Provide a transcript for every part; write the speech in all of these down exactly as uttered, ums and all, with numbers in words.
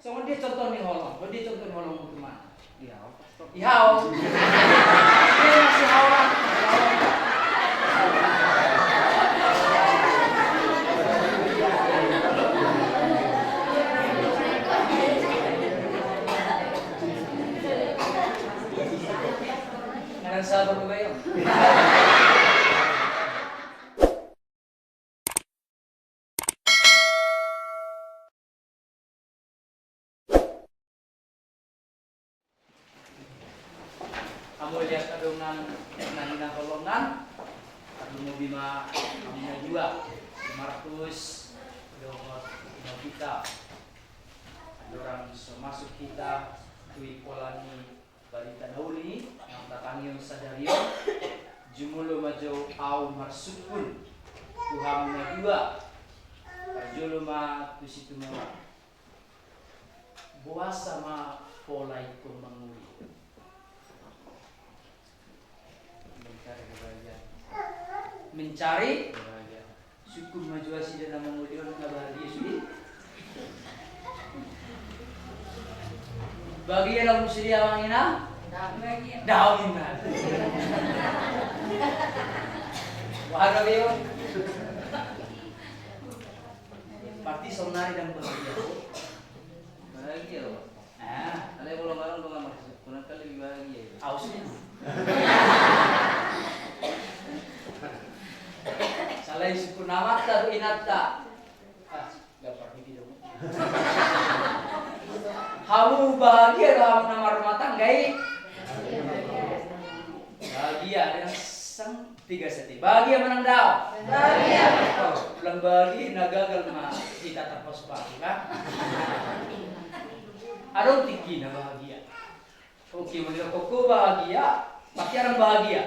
Songon dia contoh ni holong, songon dia contoh ni holong untuk mana? Iya, Pak. Iya, Om. Dia masih holong. Nggak ada sabar, Bang, ya. Hamu liat adong nang na hinaholongan, tarlumobi ma hamu na dua, si Markus dohot Novita. Andorang so masuk hita tu pola ni barita na uli na tatangihon sadari on, jumolo ma jo au marsungkun tu hamu na dua. Parjolo ma tu Situmorang. Boasa ma pola ingkon mangoli? Mencari kebahagiaan. Mencari? Kebahagiaan. Sungkun ma jo nasida na mangoli on na bahagia sude. Bahagia do hamu sude, amang inang? Bahagia. Daong inang. Wah, bahagia. Berarti saonari ndang bahagia. Bahagia do. Ah. Alai molo ngarang dongan marsungkun kan lebih bahagia. Au sungkun. Sala i sungkun amanta dohot inanta. Ah, gampang ni do. Hamu bahagia do hamu na marrumah tangga i? Bahagia, dengan sang Tiga seti. Bahagia manang daong? Bahagia. Ulang bahagia na gagal ma hita tarpasu-pasu kan? Adong tingkina bahagia. Oke, molo didok ho bahagia, pasti adong bahagia.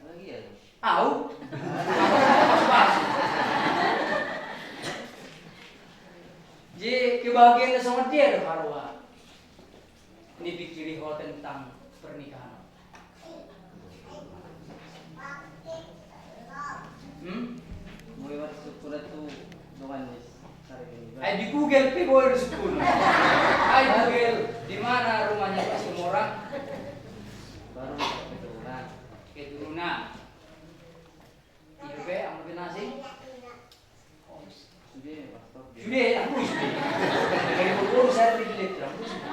Bahagia. Au? Pasu-pasu. Jadi kebahagiaan na songon dia do haroa ni pikiri ho tentang pernikahan. Hmm? Boi marsungkun tu dongan ni sari ni. Ai di Google pe boi do sungkun. Ai Google, di mana rumahnya Pak Situmorang? Baru keturunan. Keturunan. Itu pe, ang lebih nasi. Sude, Pak. Sude, aku sude. Dari guru saya beri bilet, aku sude.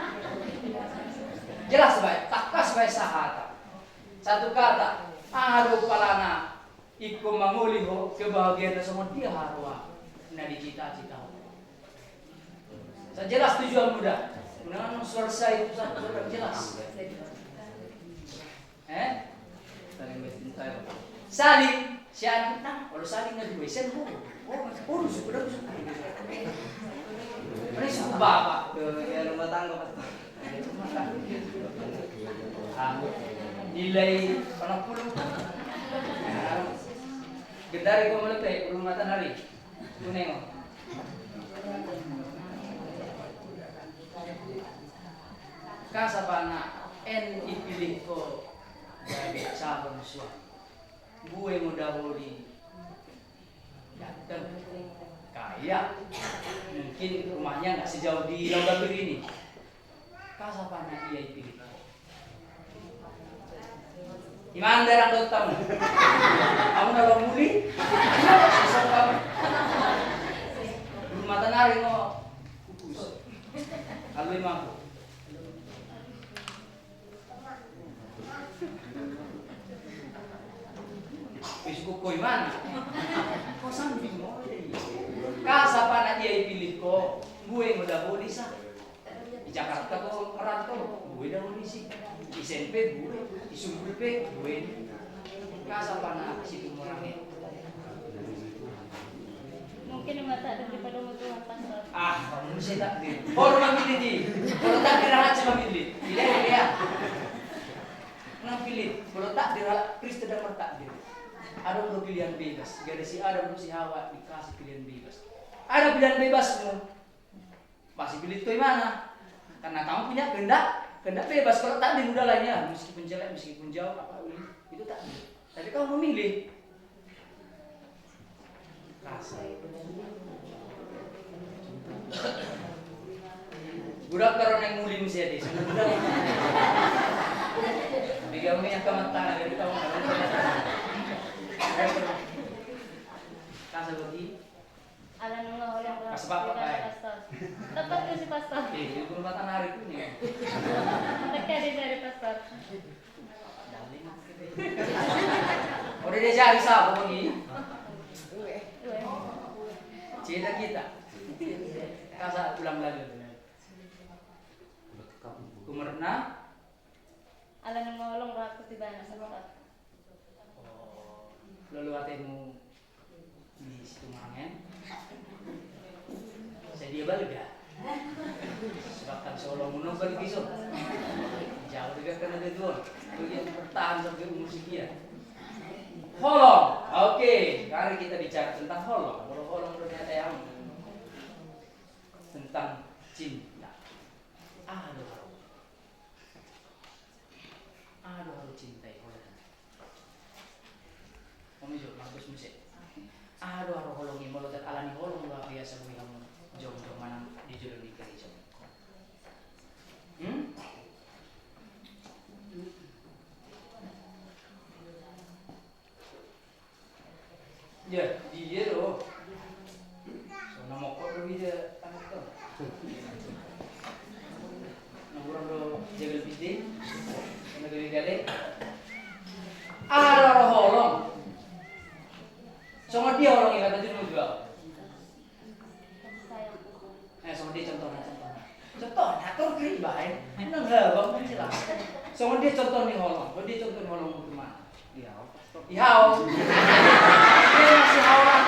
Jelas bae, tangkas bae sahata. Satu kata, aha do palana ingkon mangoli ho kebahagiaan na songon dia haroa na dicita-cita ho. Sa jelas tujuanmu da. Unang suara saya itu satu jelas. Eh? Saling mencintai. Saling, si anak, nah, kalau saling na dua, isen ho. Oh, oh, suku dah, suku. Ini suku bapak. Ke, ya, rumah tangga, Pak. Ah, nilai panas puluh. Gendari gua melepe, belum matahari. Kuning. Kasapana, en ipilih ho gabe calon suami. Bue mo daholi. Ganteng. Kaya. Mungkin rumahnya nggak sejauh di Lautan Biru ini. Kasapana ia ipilih ho. Imang darang dottong. Kamu na lo muli. Sosok kamu. Rumah tanah ringo. Kukus. Kalau imang. Wis kukoi mana? Ko sambing mo. Kasapana ia ipilih ho. Bue mo daholi sa. Di Jakarta ko merantau, bue daholi si. Isen pe bue, di Sunggul pe bue. Kasapana Situmorang i. Mungkin ma takdir dipadomu Tuhan, Pastor. Ah, kamu bisa takdir. Baru mamilih di. Kalau takdir aja mamilih. Tidak ya. Mamilih. Kalau takdir, Kristen dan bertakdir. Adong do pilihan bebas. Gari si Adam, si Hawa dikasih pilihan bebas. Ada pilihan bebasmu. Masih pilih tu mana? Karena kamu punya kehendak, kehendak bebas. Kalau takdir udah lah ya, meskipun jelek, meskipun jauh, apa ini, itu takdir. Tapi kamu memilih. Rasa. Udah karo naik muli mesti ada. Biga mi akan mata, dari tahun. Kasih bagi. Ala nunga holong roha. Kasih bapak, Pak. Tepat tuh si pastor. Eh, di rumah tanah hari ini. Tekan di dari pastor. Udah dia jadi siapa ini? Cerita kita. Kasih ulang lagi. Kumerna. Ala nunga holong rohangku tu ibana. Lolo atemu di situ mangen. Saya dia balga. Sebab kan solo menobal gitu. Jauh juga kena dia tuh. Bagian bertahan sampai umur sekian. Holong. Oke, mari kita bicara tentang holong. Kalau holong udah ada yang tentang cinta. Aduh. Aduh, aduh, cinta i, holong. Om ijo, Markus muse. Aduh, aduh, holong i, molo tet ala ni holong do biasa boi hamu jongjong manang di jolo ni gereja. Hmm? Ya, dia do. So na mokok do dia tangkap. Na hurang do jagal piti. Na gale-gale. Aha do holong? Songon dia holong i kata jujur juga. Eh, songon dia contohna, contohna. Contohna, atur kiri baen. Nang habang kan jelas. Songon dia contoh ni holong, songon dia contoh ni holong tu ma. Iya, Om. Iya, Om. Dia masih holong.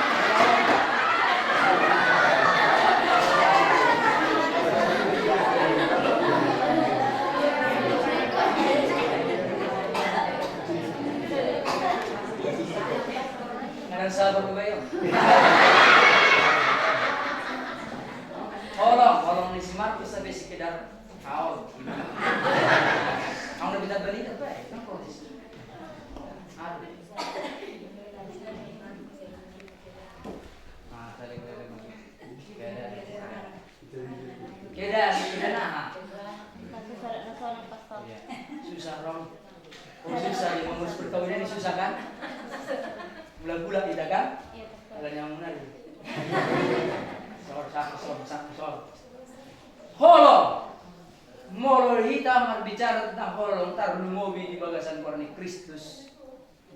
Ngarang sabar lu, Bayang. Holong, holong ni si Markus sampai sekedar haol. Ang udah minta beli apa ya? Kan proses. Aduh. Ah, tadi gue ada. Keda, keda nah. Susah, susah, Rom. Oh, susah, ya, mengurus perkawinan ini susah, kan? Gula-gula kita, kan? Iya, betul. Ada yang menarik. Sor, satu, sor, satu, sor. Holong. Molo hita marbicara tentang holong, tarlumobi di bagasan goar ni Kristus.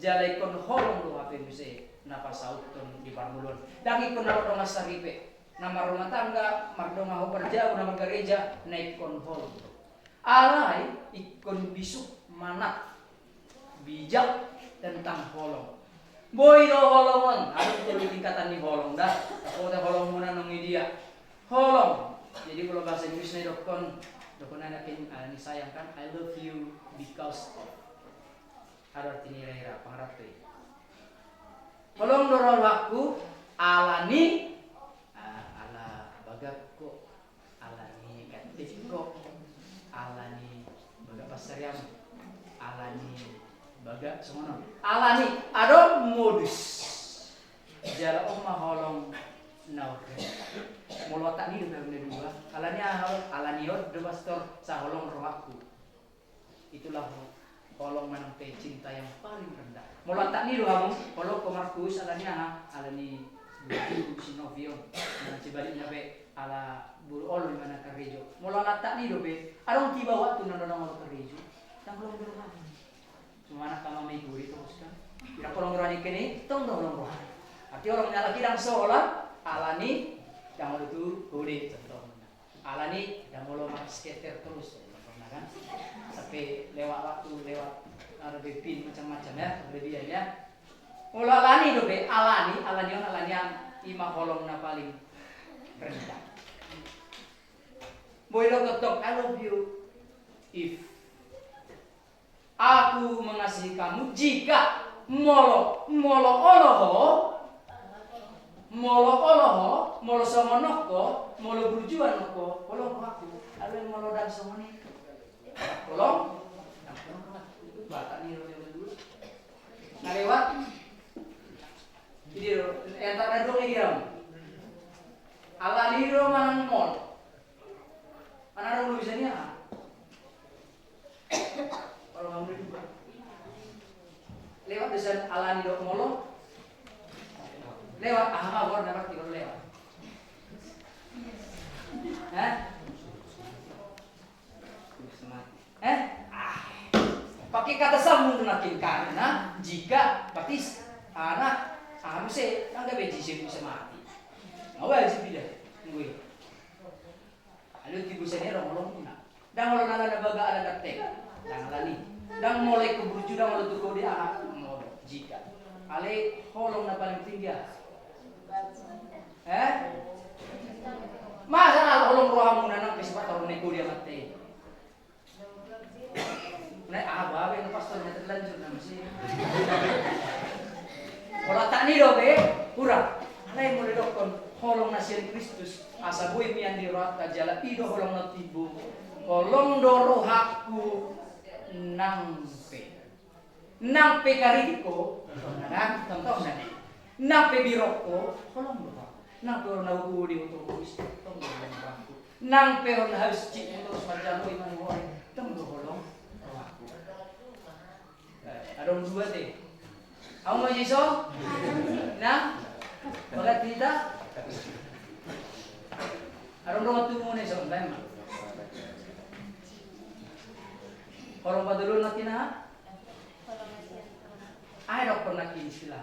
Jala ingkon holong do hape muse na pasauthon di parngoluon. Ndang ingkon na mardongan saripe, na marrumah tangga, mardongan hombar jabu, na margareja, na ingkon holong do. Alai ingkon bisuk manat, bijak tentang holong. Boi do holong on, adong tolu tingkatan ni holong da. Tapote holong muna nang i dia. Holong. Jadi kalau bahasa Inggrisna didokkon, dokkon anak ini, ah, ini sayang kan, "I love you because of." Aha do arti ni ira-ira, pangaranto i. Holong do rohangku, ala ni, ah, ala bagakko, ala ni katikko, ala ni bagak pansarian, ala ni bagak songon on. Ala ni adong modus. Jala on ma holong na urgen. Molo atak ni do na dua. Ala ni aha, ala ni on do pastor, sa holong rohangku. Itulah holong manang pe cinta yang paling rendah. Molo atak ni do hamu, holong ko Markus, ala ni aha, ala ni boru si Novi on. Manang sebalikna pe, ala boru Ol manang karejo. Molo ala atak ni dope, adong tiba waktu na ndang olo karejo, ndang holong do rohana. Cuma anak kama mai guri terus kan. Tidak holong rohana kene, tong do holong rohana. Arti holong ni halak i ndang sola, ala ni ndang olo tu gode, contohna. Ala ni ndang olo marskate terus, contohna kan. Sampe lewat waktu, lewat, ada bepin macam-macam ya, kelebihan ya. Molo ala ni dope, ala ni, ala ni on, ala ni an, i ma holong na paling rendah. Boi do tongtong, "I love you if aku mengasihi kamu," jika, molo, molo olo ho, molo olo ho, molo songon on ho, molo burju an ho, holong rohangku. Alai molo ndang songon i, holong, ndang holong rohangku. Batak ni ro, ro, ro. Na lewat. Jadi ro, yang tak ada dong ini ro. Ala ni do manang molo. Manang Jadi aha? Kalau kamu dua. Lewat desan alani dok molo. Lewat aha ma gor na berarti kalau lewat. Hah? Eh? Ah. Pakai kata sambung na kin karena jika berarti anak harus e nang gabe jisip bisa mati. Nggak wajib dia. Gue. Alu tibu seni rong holong muna. Dang holong ala na baga ala na teng. Dang ala ni. Dang mulai ke burju dang holong tuko dia. Mau jika. Ale holong na paling tinggi ah. Eh? Masa na holong rohamuna nang pe sifat holong neko dia mate. Nah, ah, babe na pastor na terlanjur na masih. Ora tak ni do be, ura. Alai mulai dokkon holong na sian Kristus. Asa boi mian di rohanta jala i do holong na tibu. Holong do rohangku nang pe. Nang pe karitiko, nah, contohna ni. Nang pe birokko, holong do rohangku. Nang pe holong na ubu di otoris, tong do holong rohangku. Nang pe holong habis cik motor marjalo iman woi, tong do holong rohangku. Eh, adong dua te. Au ma jiso? Nah, bagat hita. Adong dong tu mune so, lain ma. Holong padulu na kina. Ai dok pernah kini sila.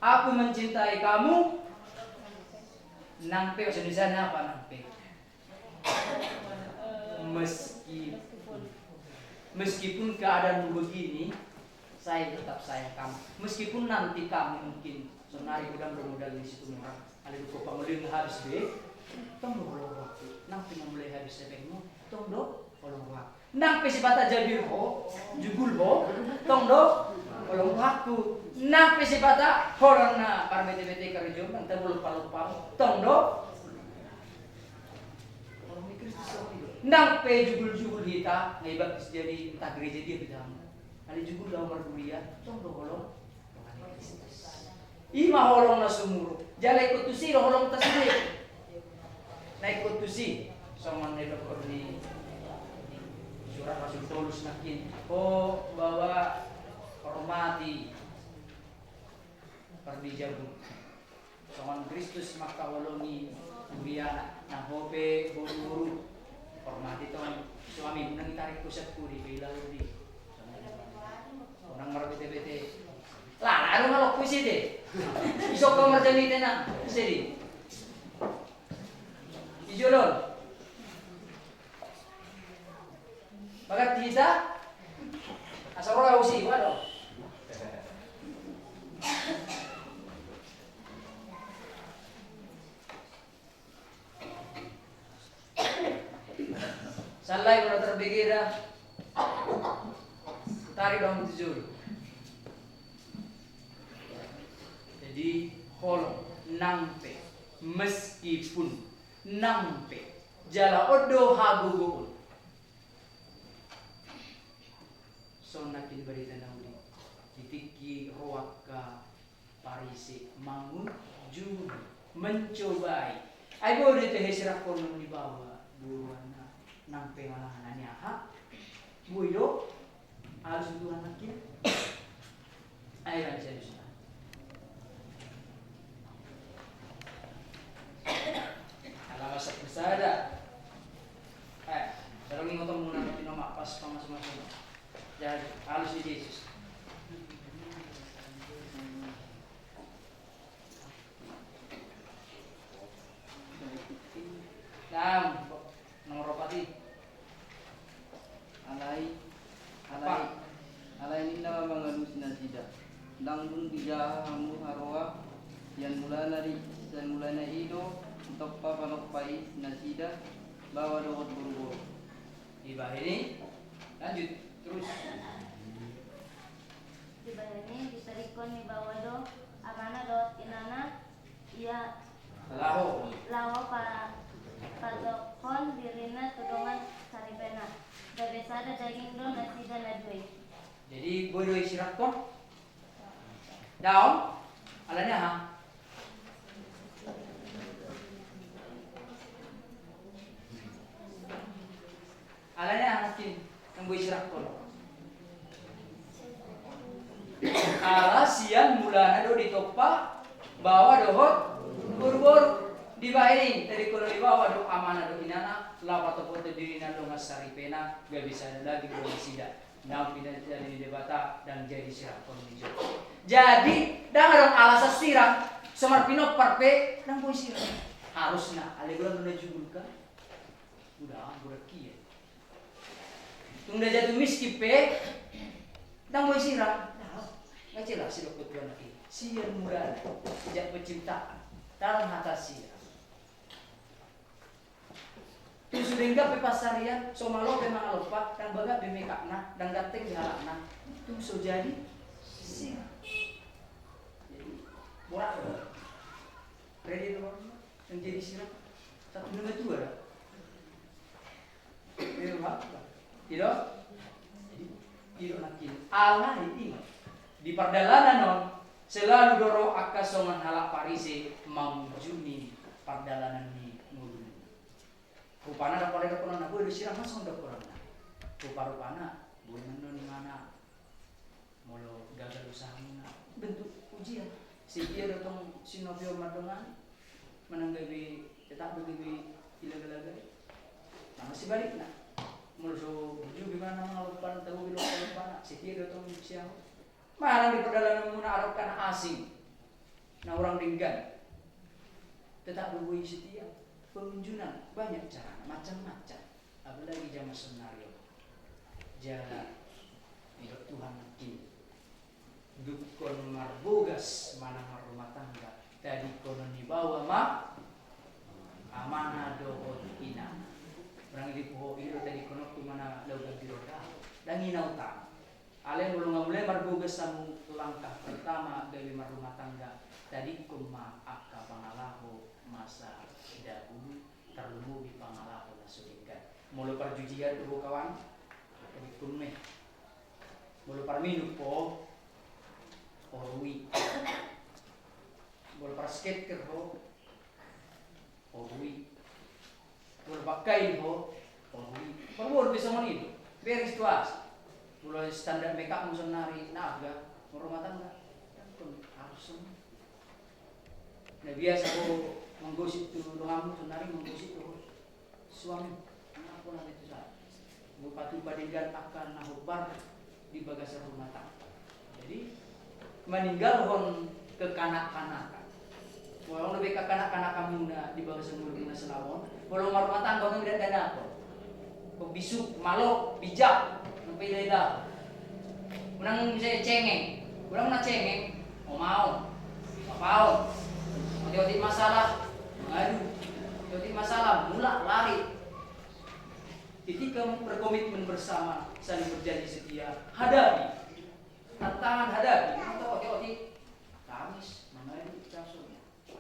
Aku mencintai kamu. Nang pe bahasa Indonesia apa nang pe? Meskipun. Meskipun keadaanmu begini, saya tetap sayang kamu. Meskipun nanti kamu mungkin sonari udah bermodal di situ murah. Ada duko pangolin habis be. Tong do holong rohangku. Nang pe mulai habis epengmu. Tong do holong rohangku. Nang pe sipata jabir ho, jugul ho, tong do holong rohangku. Nang pe sipata holong na parbete-bete karejo, nang tabo lompa-lompa, tong do. Nang pe jugul-jugul hita, na ibaktis jadi entah gereja dia kita. Ale jugul laho marguria, tong do holong. I ma holong na sumurung. Jala ikut tusi do holong ta sude. Na ikut tusi. Songon na didok ni surat Rasul Paulus nangkin. O baoa, hormati pardijabun. Songon Kristus mangkaholongi huriana, nang ho pe boru-boru. Hormati tong suami, nang itarik pusat pudi pe ilau di. Unang marbete-bete. Lah, lah, adong alok puisi de. Isok kau marjani tena. Sedi. Ijolon. Bagat hita. Asa ro usi, waduh. Sallai muna tarbege da. Tarik dong tu jolo. Jadi holong nang pe, meskipun nang pe jala on do hagogoon. Songon na kin barita na uli di tingki rohangka Parise mangunjuni, mencobai. Ai boi do ita hesirangkonon ni baoa boruanna nang pe manang na ni aha. Boi do. Alus Tuhan nangkin. Ai rani sadusna. Ala masak bersada. Eh, sarang ingoton muna na pinomak pas pamasu-masu. Jadi alus di Jesus. Naam, nomor opat i. Alai, alai, alai ninna ma mangalusi nasida. Ndang dung dijaha hamu haroa, sian mulana di, sian mulana i do, ntompa panompai nasida, baoa dohot boru-boru. Dibahen i, lanjut, terus. Dibahen i, ditadingkon ni baoa do amana dohot inana, ia laho, laho pa-, patophon dirina tu dongan saripena. Gabe sada daging do nasida na dua i. Jadi, boi do isirangkon? Daong? Alani aha? Sirang on. Ala sian mulana do ditompa baoa dohot boruboru. Dibaen i, tadingkonon ni baoa dohot amana dohot inana, laho patopothon dirina dongan saripena, gabe sada daging do nasida. Naung pinanjadi ni Debata, ndang jadi sirang on ni jolo. Jadi ndang adong alasan sirang. So marpinompar pe ndang boi sirang. Harusna, alai godang do na jugul kan. Udah, udah kian. Tung na jatuh miskin pe ndang boi sirang. Nah, nga jelas didok Tuhan i. Sian mulana, sejak penciptaan, ndang adong hata sirang. Tung so denggan pe pansarian, so malo pe mangalompa, ndang bagak be mekakna, ndang ganteng be halakna. Tung so jadi sirang. Jadi borat do. Ready do, Bang? Yang jadi sirang. Satu nama dua dah. Ready do, Bang? Ido? Ido nangkin. Alai ingot, di pardalanan on selalu do ro angka songon halak Parise mangunjuni pardalanan ni ngoluna. Rupana dapot, dapot na boi do sirang, ma songon dohononna. Rupa-rupana boi ma annon imana. Molo gagal usahamuna, bentuk ujian. Setia do tong sinopi on mardongan, manang gabe tetap do gabe ilaga-laga. Nah, sebalikna, molo so burju be imana, mangalompa, tabo be lompana, setia do tong sian on. Manang di pardalananmuna adong angka na asing, na hurang denggan, tetap do boi setia. Pengunjunan banyak carana, macam-macam. Apalagi jaman sonari on. Jala didok Tuhan nangkin, dungkon marbogas manang marrumah tangga, tadingkonon ni baoa ma amana dohot inana. Barang i dipoho i do tadingkononku manang laho gambir on, ndang i na utama. Alai molo nga mulai marbogas hamu langkah pertama gabe marrumah tangga, tadingkon ma angka pangalaho masa dahulu, tarlumobi pangalaho na so denggan. Molo parjujian do ho kawan, tadingkon ma i. Molo parminum ho, ho rui. Molo parskater ho, ho rui. Molo pangkail ho, ho rui. Parboru pe songon i do. Bere situasi. Molo standar makeup-mu sonari na arga, marrumah tangga, kan harus songon i. Na biasa ho manggosip tu donganmu, sonari manggosip tu ho suami. Nga pola na itu sa. Molo patupa denggan angka na hombar di bagasan rumah tangga. Jadi maninggalhon kekanak-kanakan. Molo adong dope kekanak-kanakanmuna di bagasan ngolumuna selama on, molo marrumah tangga unang didandanakon. Ho bisuk, malo, bijak, unang paidaidahon. Unang misalna cengeng, unang na cengeng, omaon, papaon. Otik-otik masalah, mangadu. Otik-otik masalah, mulak, lari. Ketika berkomitmen bersama, saling berjanji setia, hadapi. Tantangan hadapi, molo otik-otik, tangis, mangadu, caso.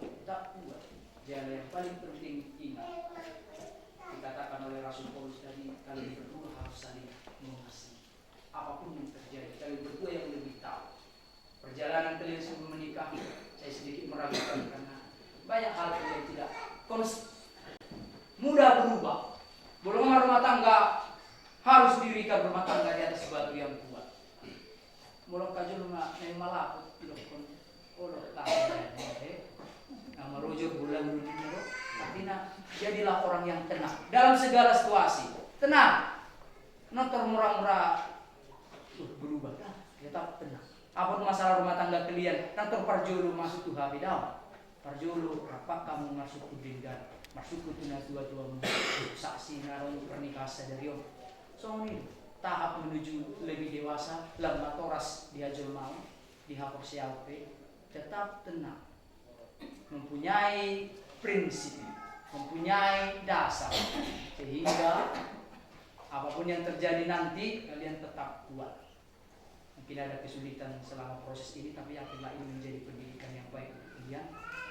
Tetap kuat. Jala yang paling penting ingat, dikatakan oleh Rasul Paulus tadi, kalian berdua harus saling mengasihi. Apapun yang terjadi, kalian berdua yang lebih tahu. Perjalanan kalian sebelum menikah, saya sedikit meragukan karena banyak hal yang tidak kons-, mudah berubah. Molo marrumah tangga, harus dirikan rumah tangga di atas batu yang kuat. Molo angka jolma na malaput, didokkon, olo, tahan, eh. Na marujur bulan dunia, artinya jadilah orang yang tenang dalam segala situasi. Tenang. Nontor mura-mura, uh, berubah. Tetap tenang. Apapun masalah rumah tangga kalian, nontor parjolo masuk tu H P daun. Parjolo, rap hamu marsukkun denggan, marsukkun tu natua-tuamu, saksi na ro di pernikahan sadari on. Songon i tahap menuju lebih dewasa, lam matoras di hajolmaon, di haporseaon pe, tetap tenang. Mempunyai prinsip, mempunyai dasar, sehingga apapun yang terjadi nanti, kalian tetap kuat. Mungkin ada kesulitan selama proses ini, tapi yakinlah ini menjadi pendidikan yang baik untuk kalian.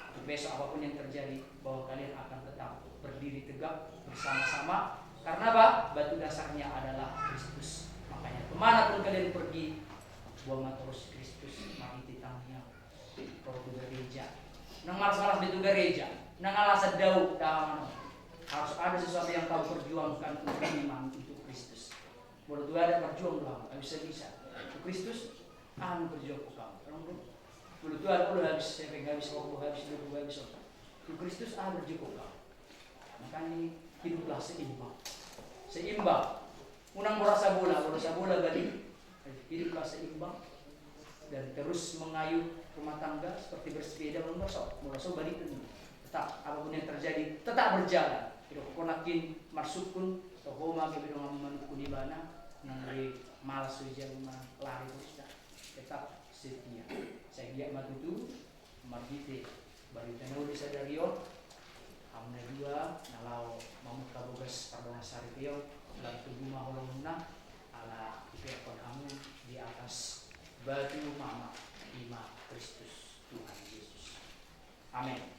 Untuk besok apapun yang terjadi, bahwa kalian akan tetap berdiri tegak bersama-sama. Karena apa? Batu dasarnya adalah Kristus. Makanya kemana pun kalian pergi, buang ma torus Kristus marhite tangiang. Ro tu gareja. Unang malas-malas be tu gareja. Unang alasan daong, daong. Harus ada sesuatu yang kau perjuangkan untuk iman, untuk Kristus. Molo tu adat marjuang do hamu, habis bisa. Tu Kristus, aha na berjuang hamu? Molo tu adat, olo, habis, saya pengen habis, waktu habis, hidup habis. Tu Kristus, aha berjuang hamu? Makanya hiduplah seimbang. Seimbang. Unang merasa bola, merasa bola balik. Hiduplah seimbang dan terus mengayuh rumah tangga seperti bersepeda, molo so, molo so balik dulu. Tetap, apapun yang terjadi, tetap berjalan. Tidak kau nakin marsukun, atau kau mage bidong manukun ibana, nang di malas so ijang ma lari terus dah. Tetap setia. Saya lihat matutu, marhite barita na uli sadari on, hamu na dua na laho mamungka bogas pardongansaripeon, lam tubu ma holongmuna, ala ipeakkon hamu di atas batu mama, ima Kristus Tuhan Yesus. Amen.